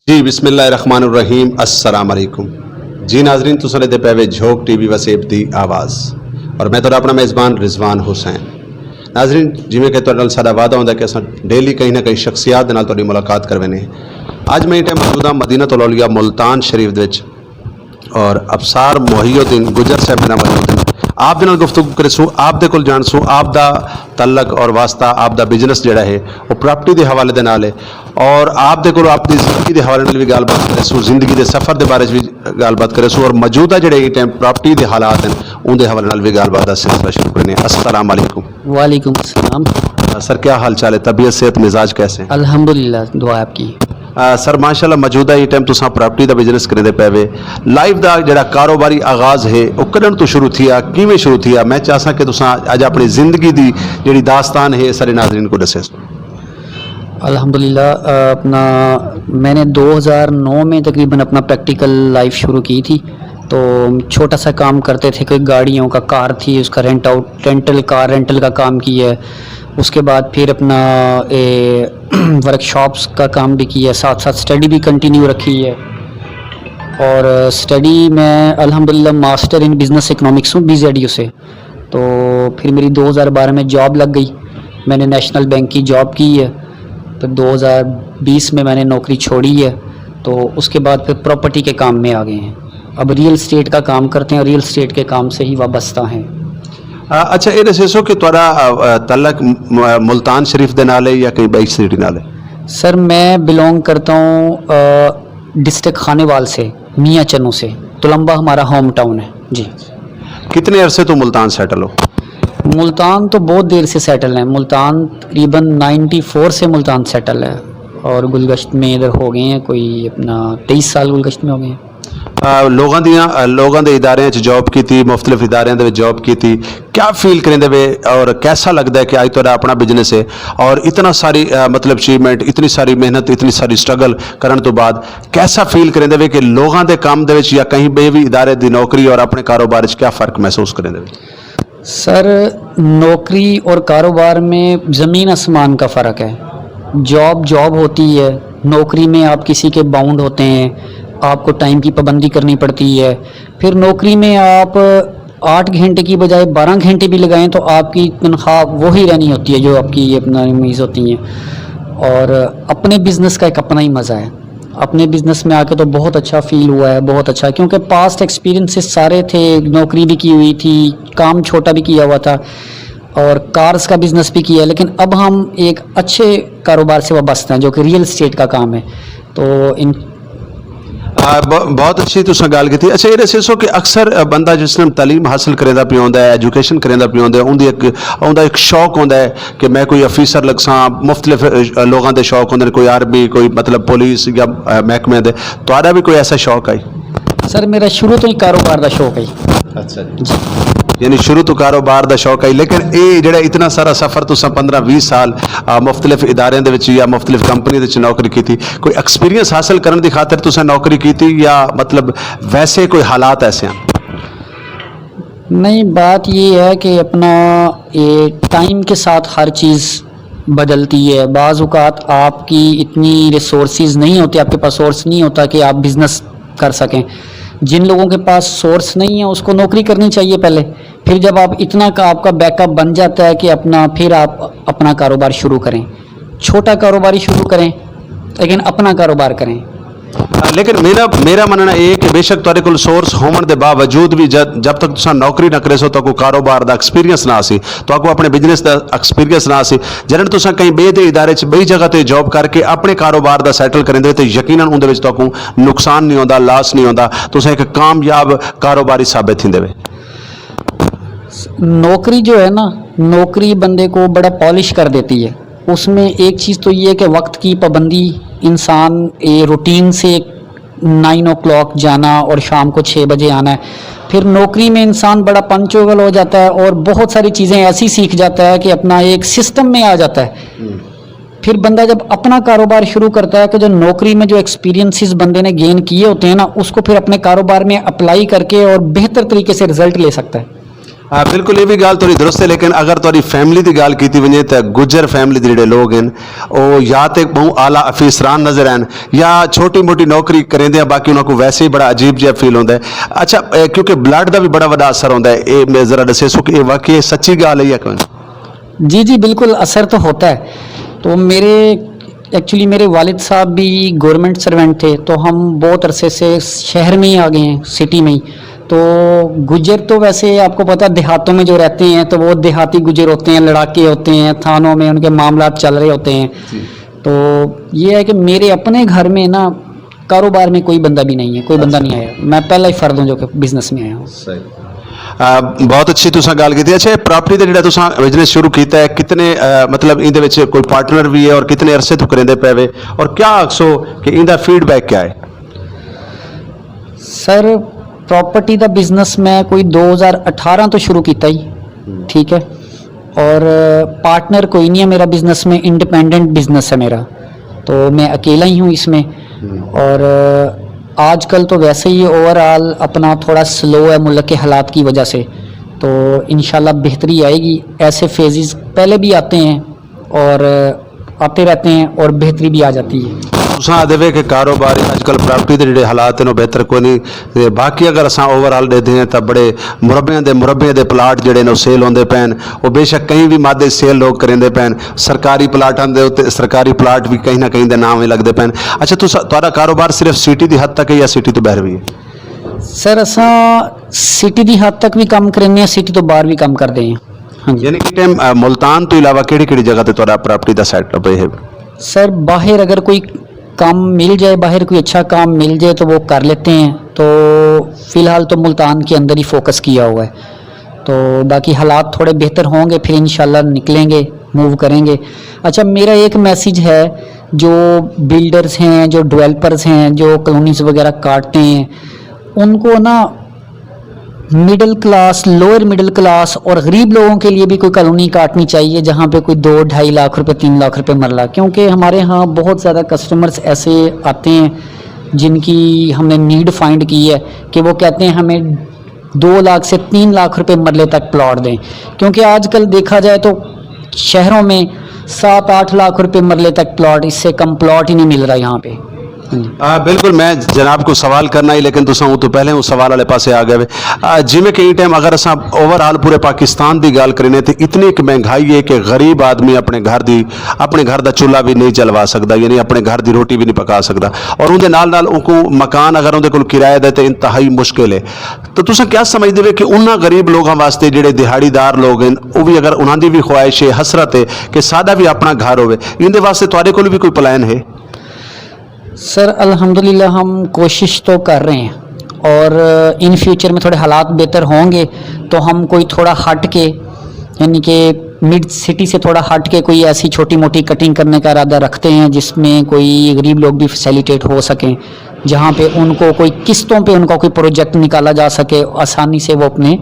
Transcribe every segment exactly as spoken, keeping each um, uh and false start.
جی، بسم اللہ الرحمن الرحیم۔ السلام علیکم۔ جی ناظرین، تساں دے پے وے جھوک ٹی وی وسیب دی آواز، اور میں تہاڈا اپنا میزبان رضوان حسین۔ ناظرین، جویں کہ تہاڈے نال ساڈا وعدہ ہوندا ہے کہ اساں ڈیلی کہیں نہ کہیں شخصیات دے نال تہاڈی ملاقات کروینے ہیں، اج میں ایں ٹائم موجود ہاں مدینۃ الاولیاء ملتان شریف دے وچ، اور ابصار محی الدین گجر صاحب میرے نال موجود ہیں۔ آپ دے نال گفتگو کرسوں، آپ دے کول جانسوں آپ دا تعلق اور واسطہ، آپ دا بزنس جڑا ہے وہ پراپرٹی دے حوالے دے نال ہے، اور آپ دے کول آپ دی زندگی دے حوالے نال بھی گال بات کرسوں، زندگی دے سفر دے بارے بھی گال بات کرسوں، اور موجودہ جڑے ایں ٹائم پراپرٹی دے حالات ہیں ان دے حوالے نال بھی گال بات دا سلسلہ شروع کرنے ہیں۔ السلام علیکم۔ وعلیکم السلام۔ آ، سر، کیا حال چال ہے؟ طبیعت، صحت، مزاج کیسے ہیں؟ الحمدللہ، دعا ہے آپ کی۔ آ، سر، ماشاءاللہ، موجودہ ایں ٹائم تساں پراپرٹی دا بزنس کریندے پے وے، لائف دا جڑا کاروباری آغاز ہے وہ کڈن تو شروع تھیا، کیویں شروع تھیا؟ میں چاہساں کہ تساں اج اپنی زندگی دی جڑی داستان ہے سارے ناظرین کو دسے۔ الحمدللہ، آ، اپنا، میں نے دو ہزار نو میں تقریباً اپنا پریکٹیکل لائف شروع کی تھی۔ تو چھوٹا سا کام کرتے تھے، کوئی گاڑیوں کا کار تھی، اس کا رینٹ آؤٹ، رینٹل کار، رینٹل کا کام کیا ہے۔ اس کے بعد پھر اپنا، اے، ورک شاپس کا کام بھی کیا ہے، ساتھ ساتھ اسٹڈی بھی کنٹینیو رکھی ہے۔ اور اسٹڈی میں الحمدللہ ماسٹر ان بزنس اکنامکس ہوں، بی زیڈ یو سے۔ تو پھر میری دو ہزار بارہ میں جاب لگ گئی، میں نے نیشنل بینک کی جاب کی ہے۔ پھر دو ہزار بیس میں میں نے نوکری چھوڑی ہے، تو اس کے بعد پھر پراپرٹی کے کام میں آ گئے ہیں۔ اب ریئل اسٹیٹ کا کام کرتے ہیں، ریئل اسٹیٹ کے کام سے ہی وابستہ ہیں۔ آ، اچھا، یہ دسیسو کہ تہاڈا، آ، آ، تعلق م-، ملتان شریف دے نال ہے یا کہیں بئی سٹی نال ہے؟ سر، میں بلونگ کرتا ہوں، آ، ڈسٹرکٹ خانیوال سے، میاں چنو سے۔ تلمبہ ہمارا ہوم ٹاؤن ہے۔ جی۔ کتنے عرصے تو ملتان سیٹل ہو؟ ملتان تو بہت دیر سے سیٹل ہیں، ملتان تقریباً نائنٹی فور سے ملتان سیٹل ہے، اور گلگشت میں ادھر ہو گئے ہیں کوئی اپنا تئیس سال گلگشت میں ہو گئے ہیں۔ آ، لوگاں دیاں، آ، لوگاں دے اداریاں چ جاب کیتی، مختلف اداریاں دے وچ جاب کیتی، کیا فیل کریندے وے اور کیسا لگدا ہے کہ اج تہاڈا اپنا بزنس ہے اور اتنا ساری، آ، مطلب اچیومنٹ، اتنی ساری محنت، اتنی ساری سٹرگل کرن تو بعد کیسا فیل کریندے وے کہ لوگاں دے کام دے وچ یا کہیں بے بھی ادارے دی نوکری اور اپنے کاروبار وچ کیا فرق محسوس کریندے وے؟ سر، نوکری اور کاروبار میں زمین آسمان کا فرق ہے۔ جاب جاب ہوتی ہے، نوکری میں آپ کسی کے باؤنڈ ہوتے ہیں، آپ کو ٹائم کی پابندی کرنی پڑتی ہے۔ پھر نوکری میں آپ آٹھ گھنٹے کی بجائے بارہ گھنٹے بھی لگائیں تو آپ کی تنخواہ وہی رہنی ہوتی ہے جو آپ کی اپنا امیز ہوتی ہیں۔ اور اپنے بزنس کا ایک اپنا ہی مزہ ہے۔ اپنے بزنس میں آ کے تو بہت اچھا فیل ہوا ہے، بہت اچھا، کیونکہ پاسٹ ایکسپیرینسز سارے تھے، نوکری بھی کی ہوئی تھی، کام چھوٹا بھی کیا ہوا تھا اور کارز کا بزنس بھی کیا ہے، لیکن اب ہم ایک اچھے کاروبار سے وابستہ ہیں جو کہ ریئل اسٹیٹ کا کام ہے۔ تو ان آ، ب-، بہت اچھی تساں گال کیتی۔ اچھا، یہ دسیسو کہ اکثر، آ، بندہ جس نے تعلیم حاصل کریندا پیا ہوندا ہے، ایجوکیشن کریندا پیا ہوندا ہے، اون دی ایک، اون دا ایک شوق ہوندا ہے کہ میں کوئی آفیسر لگساں، مختلف، آ، لوگاں دے شوق ہوندے نے، کوئی آرمی، کوئی مطلب پولیس یا، آ، محکمے دے۔ تہاڈا بھی کوئی ایسا شوق ہے؟ سر، میرا شروع تو ہی کاروبار دا شوق ہے۔ اچھا جی۔ یعنی شروع تو کاروبار دا شوق ہے، لیکن اے جڑا اتنا سارا سفر تساں پندرہ ویہہ سال، آ، مختلف اداریاں دے وچ یا مختلف کمپنی دے وچ نوکری کیتی، کوئی ایکسپیرینس حاصل کرن دی خاطر تساں نوکری کیتی یا مطلب ویسے کوئی حالات ایسے ہیں؟ نہیں، بات یہ ہے کہ اپنا، یہ ٹائم کے ساتھ ہر چیز بدلتی ہے۔ بعض اوقات آپ کی اتنی ریسورسز نہیں ہوتے، آپ کے پاس سورس نہیں ہوتا کہ آپ بزنس کر سکیں۔ جن لوگوں کے پاس سورس نہیں ہے، اس کو نوکری کرنی چاہیے پہلے، پھر جب آپ اتنا کا، آپ کا بیک اپ بن جاتا ہے کہ اپنا، پھر آپ اپنا کاروبار شروع کریں، چھوٹا کاروبار ہی شروع کریں، لیکن اپنا کاروبار کریں۔ لیکن میرا، میرا مننا یہ ہے کہ بے شک تہاڈے کول سورس ہوون دے باوجود بھی جد، جب تک تساں نوکری نہ کرے سو، تہاکوں کاروبار دا ایکسپیرینس نہ آسی، تہاکوں اپنے بزنس دا ایکسپیرینس نہ آسی۔ جنہاں تساں کہیں بے دے ادارے چ بئی جگہ تے جاب کر کے اپنے کاروبار دا سیٹل کریندے تے یقیناً اون دے وچ تہاکوں نقصان نہیں ہوندا، لاس نہیں ہوندا، تساں ایک کامیاب کاروباری ثابت تھیندے وے۔ نوکری جو ہے نا، نوکری بندے کو بڑا پالش کر دیتی ہے۔ اس میں ایک چیز تو یہ ہے کہ وقت کی پابندی، انسان یہ روٹین سے نائن او کلاک جانا اور شام کو چھ بجے آنا ہے۔ پھر نوکری میں انسان بڑا پنچوئل ہو جاتا ہے اور بہت ساری چیزیں ایسی سیکھ جاتا ہے کہ اپنا ایک سسٹم میں آ جاتا ہے۔ پھر بندہ جب اپنا کاروبار شروع کرتا ہے کہ جو نوکری میں جو ایکسپیرینسز بندے نے گین کیے ہوتے ہیں نا، اس کو پھر اپنے کاروبار میں اپلائی کر کے اور بہتر طریقے سے رزلٹ لے سکتا ہے۔ ہاں، بالکل، یہ بھی گال تھوڑی درست ہے، لیکن اگر تھوڑی فیملی دی گال کیتی ونجے تو گجر فیملی دے جڑے لوگ ہیں، وہ یا تے بہت اعلیٰ افیسران نظر آئن، یا چھوٹی موٹی نوکری کریندے ہیں، باقی انہاں کو ویسے ہی بڑا عجیب جہا فیل ہوتا ہے۔ اچھا، اے، کیونکہ بلڈ دا بھی بڑا وڈا اثر ہوتا ہے، یہ میں ذرا دسے سو کہ یہ واقعی سچی گال ہے یا کوئی؟ جی، جی، بالکل اثر تو ہوتا ہے۔ تو میرے، ایکچولی میرے والد صاحب بھی گورنمنٹ سرونٹ تھے، تو ہم بہت عرصے سے شہر میں ہی آ گئے ہیں، سٹی میں ہی۔ تو گجر تو ویسے آپ کو پتا، دیہاتوں میں جو رہتے ہیں تو وہ دیہاتی گجر ہوتے ہیں، لڑاکے ہوتے ہیں، تھانوں میں ان کے معاملات چل رہے ہوتے ہیں۔ جی۔ تو یہ ہے کہ میرے اپنے گھر میں نا کاروبار میں کوئی بندہ بھی نہیں ہے، کوئی بندہ اچھا۔ نہیں آیا۔ میں پہلا ہی فرد ہوں جو کہ بزنس میں آیا ہوں۔ صحیح۔ آ، بہت اچھی تساں گال کیتی۔ اچھا، یہ پراپرٹی دا جڑا تساں بزنس شروع کیتا ہے، کتنے، آ، مطلب ایندے وچ کوئی پارٹنر بھی ہے اور کتنے عرصے تو کریندے پے وے، اور کیا آکھسو کہ ایندا فیڈ بیک کیا ہے؟ سر، پراپرٹی دا بزنس میں کوئی دو ہزار اٹھارہ تو شروع کیتا ہی، ٹھیک ہے، اور پارٹنر کوئی نہیں ہے میرا بزنس میں، انڈیپینڈنٹ بزنس ہے میرا، تو میں اکیلا ہی ہوں اس میں۔ اور آج کل تو ویسے ہی اوور آل اپنا تھوڑا سلو ہے ملک کے حالات کی وجہ سے، تو انشاءاللہ بہتری آئے گی۔ ایسے فیزز پہلے بھی آتے ہیں اور آتے رہتے ہیں اور بہتری بھی آ جاتی ہے۔ تساں آدھے وے کہ کاروبار اج کل پراپرٹی دے جڑے حالات ہیں، وہ بہتر کوئی نہیں۔ تے باقی اگر اساں اوور آل ݙیہدے ہیں تاں بڑے مربیاں دے، مربیاں دے پلاٹ جڑے نے، وہ سیل ہوندے پئن۔ وہ بے شک کہیں بھی مادے سیل لوگ کریندے پئن۔ سرکاری پلاٹاں دے اُتے، سرکاری پلاٹ بھی کہیں نہ کہیں دے نام ہی لڳدے پئن۔ اچھا، تساں، تہاݙا کاروبار صرف سٹی دی حد تک ہے یا سٹی تو باہر بھی ہے؟ سر، اساں سٹی دی حد تک بھی کم کریندے ہیں، سٹی تو باہر بھی کم کردے ہیں۔ ہاں جی۔ یعنی کہ ٹائم، آ، ملتان تو علاوہ کیڑھی کیڑھی جگہ تے تہاݙا پراپرٹی دا سیٹ اپ ہے؟ سر، باہر اگر کوئی کام مل جائے، باہر کوئی اچھا کام مل جائے تو وہ کر لیتے ہیں۔ تو فی الحال تو ملتان کے اندر ہی فوکس کیا ہوا ہے۔ تو باقی حالات تھوڑے بہتر ہوں گے، پھر انشاءاللہ نکلیں گے، موو کریں گے۔ اچھا، میرا ایک میسج ہے، جو بلڈرز ہیں، جو ڈویلپرز ہیں، جو کالونیز وغیرہ کاٹتے ہیں، ان کو نا مڈل کلاس، لوئر مڈل کلاس اور غریب لوگوں کے لیے بھی کوئی کالونی کاٹنی چاہیے، جہاں پہ کوئی دو ڈھائی لاکھ روپے، تین لاکھ روپے مرلہ، کیونکہ ہمارے ہاں بہت زیادہ کسٹمرز ایسے آتے ہیں جن کی ہم نے نیڈ فائنڈ کی ہے کہ وہ کہتے ہیں ہمیں دو لاکھ سے تین لاکھ روپے مرلے تک پلاٹ دیں، کیونکہ آج کل دیکھا جائے تو شہروں میں سات آٹھ لاکھ روپے مرلے تک پلاٹ، اس سے کم پلاٹ ہی نہیں مل رہا یہاں پہ۔ ہاں جی۔ آ، بالکل، میں جناب کو سوال کرنا ہی، لیکن تساں اوں تو پہلے اس سوال والے پاسے آ گئے وے۔ آ، جویں کہ ایں ٹائم اگر اساں اوور آل پورے پاکستان دی ڳالھ کرینے تے اتنی ایک مہنگائی ہے کہ غریب آدمی اپنے گھر دی، اپنے گھر دا چولہا بھی نہیں جلوا سکدا، یعنی اپنے گھر دی روٹی بھی نہیں پکا سکدا، اور اون دے نال نال اون کو مکان اگر اون دے کول کرایہ دے تے انتہائی مشکل ہے۔ تو تساں کیا سمجھدے وے کہ انہاں غریب لوگاں واسطے جڑے دیہاڑی دار لوگ ہیں، وہ بھی اگر انہاں دی بھی خواہش ہے، حسرت ہے کہ ساڈا بھی اپنا گھر ہوے، ایندے واسطے تہاڈے کول بھی کوئی پلان ہے؟ سر، الحمدللہ ہم کوشش تو کر رہے ہیں، اور ان فیوچر میں تھوڑے حالات بہتر ہوں گے تو ہم کوئی تھوڑا ہٹ کے، یعنی کہ مڈ سٹی سے تھوڑا ہٹ کے کوئی ایسی چھوٹی موٹی کٹنگ کرنے کا ارادہ رکھتے ہیں، جس میں کوئی غریب لوگ بھی فیسیلیٹیٹ ہو سکیں، جہاں پہ ان کو کوئی قسطوں پہ ان کا کوئی پروجیکٹ نکالا جا سکے، آسانی سے وہ اپنے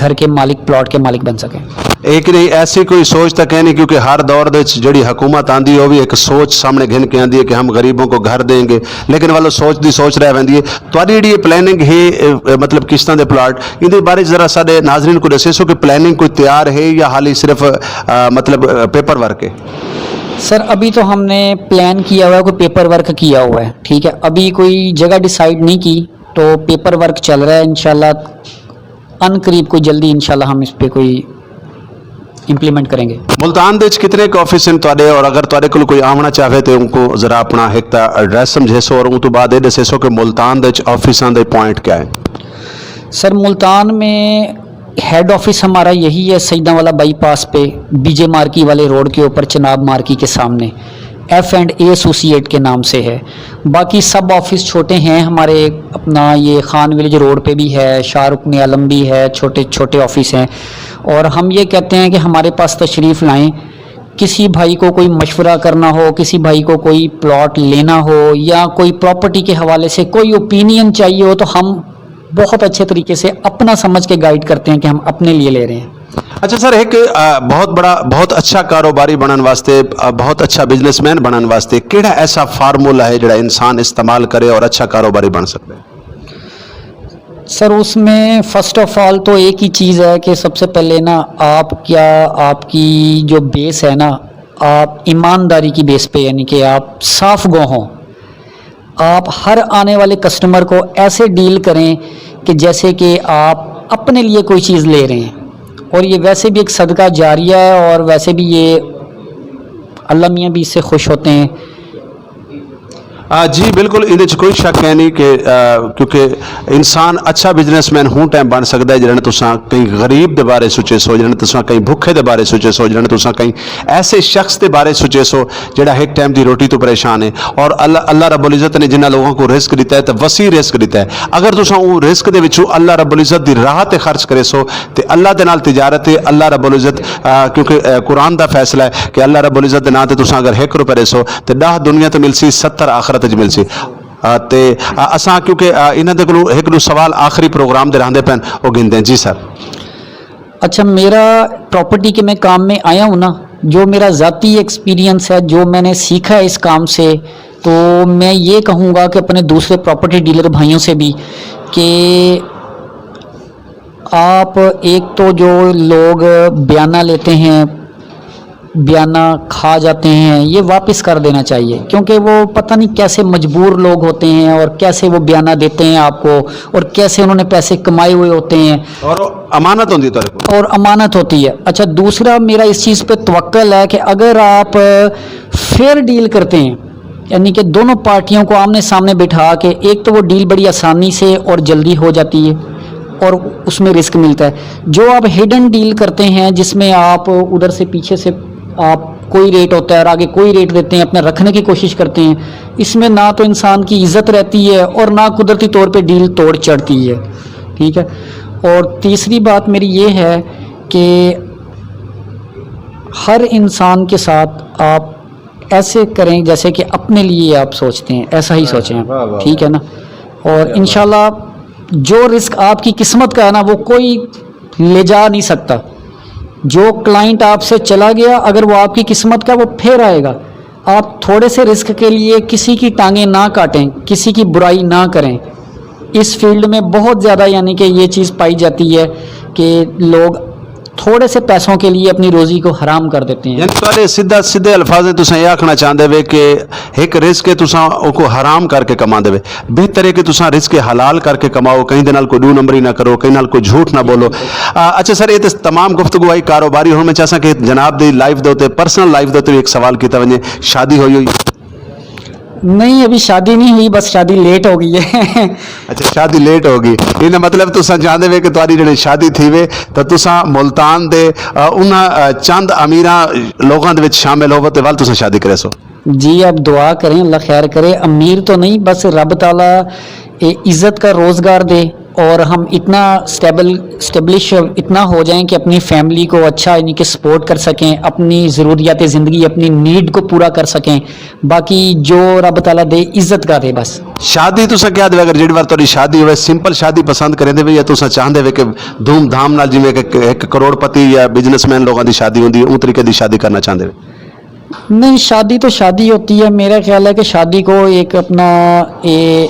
گھر کے مالک، پلاٹ کے مالک بن سکیں۔ ایک نہیں، ایسی کوئی سوچ تک ہے نہیں، کیونکہ ہر دور دے وچ جڑی حکومت آندی ہے، وہ بھی ایک سوچ سامنے گھن کے آندی ہے کہ ہم غریبوں کو گھر دیں گے، لیکن والو سوچ دی سوچ رہ ویندی ہے۔ تہاڈی جڑی یہ پلاننگ ہے، اے، اے، مطلب قسطاں دے پلاٹ، ان دے بارے ذرا ساڈے ناظرین کو دسے سو کہ پلاننگ کوئی تیار ہے یا حالی صرف، آ، مطلب، آ، پیپر ورک ہے؟ سر، ابھی تو ہم نے پلان کیا ہوا ہے، کوئی پیپر ورک کیا ہوا ہے، ٹھیک ہے، ابھی کوئی جگہ ڈیسائیڈ نہیں کی، تو پیپر ورک چل رہا ہے، انشاءاللہ ان قریب کوئی جلدی انشاءاللہ ہم اس پہ کوئی امپلیمنٹ کریں گے۔ ملتان دے وچ کتنے ک آفس ہیں تہاڈے، اور اگر تہاڈے کول کوئی آونا چاہے تے ان کو ذرا اپنا ایک تا ایڈریس سمجھے سو اور ان تو بعد یہ دسے سو کہ ملتان دے وچ آفساں دے پوائنٹ کیا ہیں؟ سر، ملتان میں ہیڈ آفس ہمارا یہی ہے، سیداں والا بائی پاس پہ، بی جے مارکی والے روڈ کے اوپر، چناب مارکی کے سامنے، ایف اینڈ اے ایسوسی ایٹ کے نام سے ہے۔ باقی سب آفس چھوٹے ہیں ہمارے، اپنا یہ خان ولیج روڈ پہ بھی ہے، شاہ رکن عالم بھی ہے، چھوٹے چھوٹے آفس ہیں۔ اور ہم یہ کہتے ہیں کہ ہمارے پاس تشریف لائیں، کسی بھائی کو کوئی مشورہ کرنا ہو، کسی بھائی کو کوئی پلاٹ لینا ہو یا کوئی پراپرٹی کے حوالے سے کوئی اوپینین چاہیے ہو، تو ہم بہت اچھے طریقے سے اپنا سمجھ کے گائیڈ کرتے ہیں کہ ہم اپنے لیے لے رہے ہیں۔ اچھا سر، ایک، آ، بہت بڑا، بہت اچھا کاروباری بنن واسطے، آ، بہت اچھا بزنس مین بنن واسطے کیڑا ایسا فارمولا ہے جڑا انسان استعمال کرے اور اچھا کاروباری بن سکتا ہے؟ سر، اس میں فرسٹ آف آل تو ایک ہی چیز ہے کہ سب سے پہلے نا، آپ کیا، آپ کی جو بیس ہے نا، آپ ایمانداری کی بیس پہ، یعنی کہ آپ صاف گو ہوں۔ آپ ہر آنے والے کسٹمر کو ایسے ڈیل کریں کہ جیسے کہ آپ اپنے لیے کوئی چیز لے رہے ہیں، اور یہ ویسے بھی ایک صدقہ جاریہ ہے، اور ویسے بھی یہ اللہ میاں بھی اس سے خوش ہوتے ہیں۔ آ، جی بالکل، ایندے چ کوئی شک ہے نہیں کہ آ، کیونکہ انسان اچھا بزنس مین ہوں ٹائم بن سکدا ہے جڑے نے تساں کہیں غریب دے بارے سوچے سو، جڑے نے تساں کہیں بھکھے دے بارے سوچے سو، جڑے نے تساں کہیں ایسے شخص دے بارے سوچے سو جڑا ہک ٹائم دی روٹی تو پریشان ہے۔ اور اللہ اللہ رب العزت نے جنہاں لوگوں کو رزق دیتا ہے تو وسیع رزق دیتا ہے۔ اگر تساں او رزق دے وچوں اللہ رب العزت دی راہ تے خرچ کرے سو تے اللہ دے نال تجارت ہے، اللہ رب العزت آ، کیونکہ آ، قرآن دا فیصلہ ہے کہ اللہ رب العزت دے ناں تے تساں اگر ہک روپے ݙیسو تے ݙاہ دنیا تے ملسی، ستر آخرت اچ ملسی۔ آ، تے آ، اساں کیونکہ آ، انہاں دے کولوں ہک ݙو سوال آخری پروگرام دے رہندے پن، او گھندے ہیں۔ جی سر۔ اچھا، میرا پراپرٹی کے میں کام میں آیا ہوں نا، جو میرا ذاتی ایکسپیرینس ہے، جو میں نے سیکھا ہے اس کام سے، تو میں یہ کہوں گا کہ اپنے دوسرے پراپرٹی ڈیلر بھائیوں سے بھی کہ آپ ایک تو جو لوگ بیانہ لیتے ہیں، بیانہ کھا جاتے ہیں، یہ واپس کر دینا چاہیے، کیونکہ وہ پتہ نہیں کیسے مجبور لوگ ہوتے ہیں اور کیسے وہ بیانہ دیتے ہیں آپ کو، اور کیسے انہوں نے پیسے کمائے ہوئے ہوتے ہیں۔ اور امانت ہوندی ہے تہاݙے کول۔ اور امانت ہوتی ہے۔ اچھا، دوسرا میرا اس چیز پہ توکل ہے کہ اگر آپ فیئر ڈیل کرتے ہیں، یعنی کہ دونوں پارٹیوں کو آمنے سامنے بٹھا کے، ایک تو وہ ڈیل بڑی آسانی سے اور جلدی ہو جاتی ہے اور اس میں رسک ملتا ہے۔ جو آپ ہڈن ڈیل کرتے ہیں، جس میں آپ ادھر سے پیچھے سے آپ کوئی ریٹ ہوتا ہے اور آگے کوئی ریٹ دیتے ہیں، اپنا رکھنے کی کوشش کرتے ہیں، اس میں نہ تو انسان کی عزت رہتی ہے اور نہ قدرتی طور پہ ڈیل توڑ چڑھتی ہے۔ ٹھیک ہے، اور تیسری بات میری یہ ہے کہ ہر انسان کے ساتھ آپ ایسے کریں جیسے کہ اپنے لیے آپ سوچتے ہیں، ایسا ہی سوچیں آپ۔ ٹھیک ہے نا؟ اور انشاءاللہ جو رزق آپ کی قسمت کا ہے نا، وہ کوئی لے جا نہیں سکتا۔ جو کلائنٹ آپ سے چلا گیا، اگر وہ آپ کی قسمت کا، وہ پھر آئے گا۔ آپ تھوڑے سے رزق کے لیے کسی کی ٹانگیں نہ کاٹیں، کسی کی برائی نہ کریں۔ اس فیلڈ میں بہت زیادہ، یعنی کہ یہ چیز پائی جاتی ہے کہ لوگ تھوڑے سے پیسوں کے لیے اپنی روزی کو حرام کر دیتے ہیں۔ یعنی تہاݙے سدھا سدھے الفاظ وچ تساں اے آکھݨا چاہندے وے کہ ہک رزق ہے، تساں اوکوں حرام کر کے کماندے وے۔ بہتر ہے کہ تساں رزق حلال کر کے کماؤ، کہیں دے نال کوئی ݙو نمبری نہ کرو، کہیں نال کوئی جھوٹ نہ بولو۔ آ، اچھا سر، اے تے تمام گفتگو آئی کاروباری، ہݨ میں چاہساں کہ جناب دی لائف دے اتے، پرسنل لائف دے اتے وی ہک سوال کیتا ونڄے، شادی ہوئی ہوئی؟ نہیں، ابھی شادی نہیں ہوئی، بس شادی لیٹ ہو گئی ہے۔ اچھا، شادی لیٹ ہو گئی، ایندا مطلب تساں چاہندے وے کہ تہاݙی جڑی شادی تھیوے تاں تساں ملتان دے، آ، انہاں، آ، چند امیراں لوکاں دے وچ شامل ہووو تے ول تساں شادی کریسو۔ جی، آپ دعا کریں، اللہ خیر کرے۔ امیر تو نہیں، بس رب تعالیٰ اے عزت کا روزگار دے اور ہم اتنا اسٹیبل، اسٹیبلش اتنا ہو جائیں کہ اپنی فیملی کو اچھا، یعنی کہ سپورٹ کر سکیں، اپنی ضروریات زندگی، اپنی نیڈ کو پورا کر سکیں۔ باقی جو رب تعالیٰ دے، عزت کا دے بس۔ شادی تساں کیا دے، اگر جیڑھی وار تہاݙی شادی ہووے، سمپل شادی پسند کریندے وے یا تساں چاہندے وے کہ دھوم دھام نال، جیویں کہ ہک کروڑ پتی یا بزنس مین لوکاں دی شادی ہوندی ہے، اوں طریقے دی شادی کرنا چاہندے وے؟ نہیں، شادی تو شادی ہوتی ہے۔ میرا خیال ہے کہ شادی کو ایک اپنا، اے،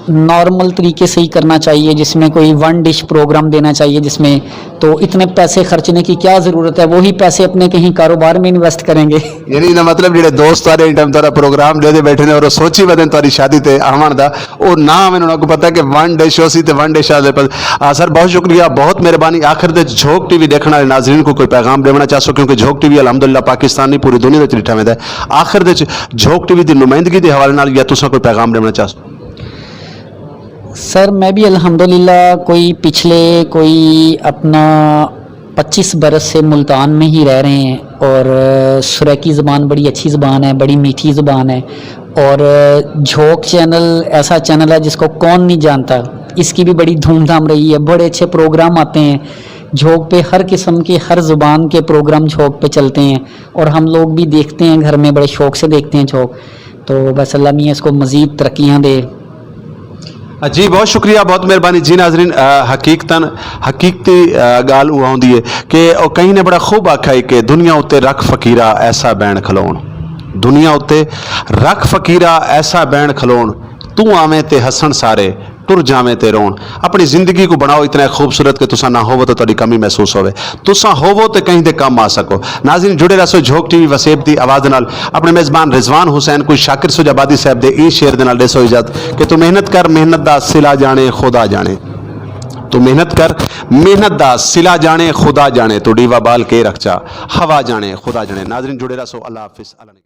نارمل طریقے سے ہی کرنا چاہیے، جس میں کوئی ون ڈش پروگرام دینا چاہیے، جس میں تو اتنے پیسے خرچنے کی کیا ضرورت ہے، وہی پیسے اپنے کہیں کاروبار میں انویسٹ کریں گے۔ یعنی انہاں مطلب جیڑھے دوست سارے ایں ٹائم تہاݙا پروگرام ݙیہدے ٻیٹھے نے اور او سوچی ودن تہاݙی شادی تے آوݨ دا، او نہ آون، انہاں کوں پتہ کہ ون ڈش ہوسی تے ون ڈش آ دے پس۔ آ سر، بہت شکریہ، بہت مہربانی۔ آخر دے وچ جھوک ٹی وی ݙیکھݨ والے ناظرین کوں کوئی پیغام ݙیوݨا چاہسو، کیونکہ جھوک ٹی وی الحمدللہ پاکستان نہیں، پوری دنیا دے وچ ݙٹھا ویندا ہے۔ آخر دے وچ جھوک ٹی وی دی نمائندگی دے حوالے نال یا تساں کوئی پیغام ݙیوݨا چاہسو؟ سر، میں بھی الحمدللہ کوئی پچھلے کوئی اپنا پچیس برس سے ملتان میں ہی رہ رہے ہیں، اور سرائیکی زبان بڑی اچھی زبان ہے، بڑی میٹھی زبان ہے، اور جھوک چینل ایسا چینل ہے جس کو کون نہیں جانتا، اس کی بھی بڑی دھوم دھام رہی ہے، بڑے اچھے پروگرام آتے ہیں جھوک پہ، ہر قسم کے، ہر زبان کے پروگرام جھوک پہ چلتے ہیں، اور ہم لوگ بھی دیکھتے ہیں، گھر میں بڑے شوق سے دیکھتے ہیں جھوک۔ تو بس اللہ میاں اس کو مزید ترقیاں دے۔ جی بہت شکریہ، بہت مہربانی۔ جی ناظرین، آ، حقیقتاً حقیقتی، آ، ڳالھ اُہا ہوندی ہے کہ او کہیں نے بڑا خوب آکھا ہے کہ دنیا اتے رکھ فقیرا ایسا بین کھلوݨ، دنیا اتے رکھ فقیرا ایسا بین کھلوݨ، توں آویں تے ہسݨ سارے، ٹر جاویں تے روݨ۔ اپݨی زندگی کوں بݨاؤ اتنا خوبصورت کہ تساں نہ ہووو تاں تہاݙی کمی محسوس ہووے۔ تساں ہووو تے کہیں دے کم آ سڳو۔ ناظرین، جڑے رہسو جھوک ٹی وی وسیب دی آواز نال۔ اپݨے میزبان رضوان حسین کوں شاکر سجھ آبادی صاحب دے ایں شعر دے نال ݙیسو اجازت کہ توں محنت کر، محنت دا صلہ ڄاݨے خدا ڄاݨے۔ توں محنت کر، محنت دا صلہ ڄاݨے خدا ڄاݨے، توں ݙیوا ٻال کے رکھ چا، ہوا ڄاݨے خدا ڄاݨے۔ ناظرین، جڑے رہسو۔ اللہ حافظ، اللہ نگہبان۔